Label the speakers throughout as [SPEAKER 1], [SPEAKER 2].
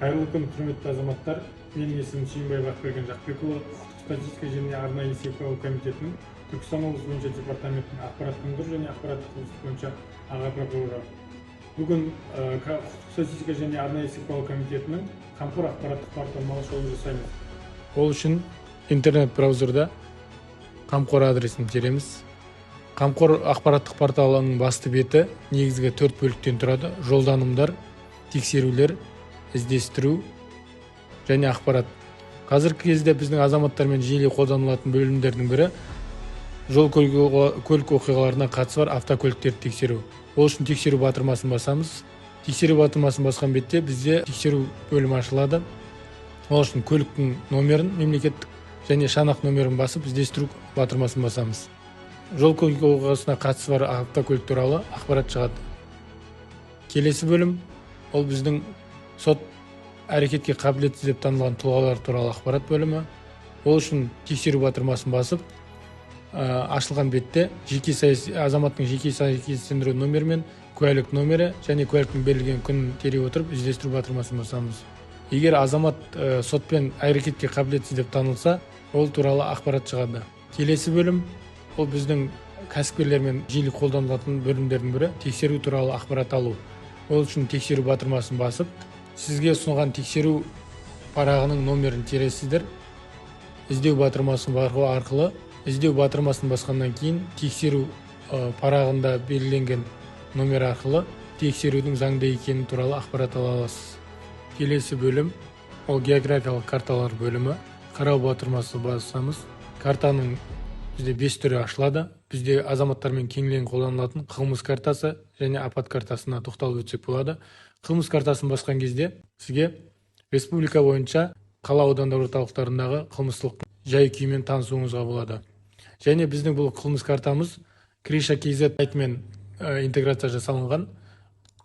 [SPEAKER 1] Қайырлы күн, құрметті азаматтар! Менің есімім Сүйінбаев Ақберген Жақыпбекұлы, құқықтық статистика және арнайы есепке алу комитетінің Түркістан облысы бойынша департаментінің ақпараттандыру және ақпараттық қауіпсіздік бойынша аға прокуроры. Бүгін құқықтық статистика және арнайы есепке алу комитетінің Қамқор ақпараттық порталына шолу жасаймыз. Ол үшін интернет браузерда Қамқор адресін тереміз. Қамқор ақпараттық порталының басты беті негізгі төрт бөліктен тұрады: жолданымдар, тексерулер, іздестіру және ақпарат. Қазіргі кезде біздің азаматтармен жиі қолданылатын бөлімдердің бірі жол көлік оқиғаларына қатысы бар автокөліктерді тексеру. Ол үшін тексеру батырмасын басамыз. Тексеру батырмасын басқан бетте бізде тексеру бөлімі ашылады. Ол үшін көліктің номерін, мемлекеттік және шанақ номерін басып, іздестіру батырмасын басамыз. Жол көлік оқиғасына қатысы бар автокөлік туралы ақпарат шығады. Келесі бөлім ол біздің сот әрекетке қабілетсіз деп танылған тұлғалар туралы ақпарат бөлімі. Ол үшін тексеру батырмасын басып, ашылған бетте жеке саяси азаматтың жеке сәйкестендіру номері мен куәлік номері және куәліктің берілген күнін тере отырып, іздестіру батырмасын басамыз. Егер азамат сотпен әрекетке қабілетсіз деп танылса, ол туралы ақпарат шығады. Келесі бөлім ол біздің кәсіпкерлермен жиі қолданылатын бөлімдердің бірі — тексеру туралы ақпарат алу. Ол үшін тексеру батырмасын басып, сізге ұсынған тексеру парағының номерін тересіздер. Іздеу батырмасын басу арқылы, іздеу батырмасын басқаннан кейін тексеру парағында белгіленген номер арқылы тексерудің заңды екені туралы ақпарат ала аласыз. Келесі бөлім ол географиялық карталар бөлімі. Қарау батырмасы басамыз. Картаның бізде бес түрі ашылады. Бізде азаматтармен кеңінен қолданылатын қылмыс картасы және апат картасына тоқталып өтсек болады. Қылмыс картасын басқан кезде сізге республика бойынша қала, аудандар орталықтарындағы қылмыстық жай күймен танысуыңызға болады. Және біздің бұл қылмыс картамыз Крыша kz сайтымен интеграция жасалынған.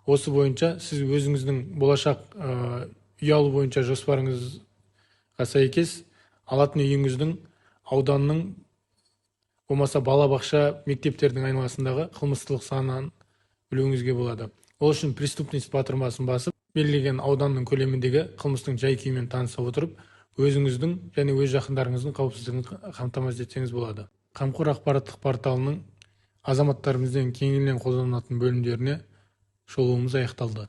[SPEAKER 1] Осы бойынша сіз өзіңіздің болашақ үй алу бойынша жоспарыңызға сәйкес алатын үйіңіздің ауданның, болмаса балабақша, мектептердің айналасындағы қылмыстылық санын білуіңізге болады. Ол үшін преступность батырмасын басып, белгіленген ауданның көлеміндегі қылмыстың жай күйімен таныса отырып, өзіңіздің және өз жақындарыңыздың қауіпсіздігін қамтамасыз етсеңіз болады. Қамқор ақпараттық порталының азаматтарымызбен кеңінен қолданылатын бөлімдеріне шолуымыз аяқталды.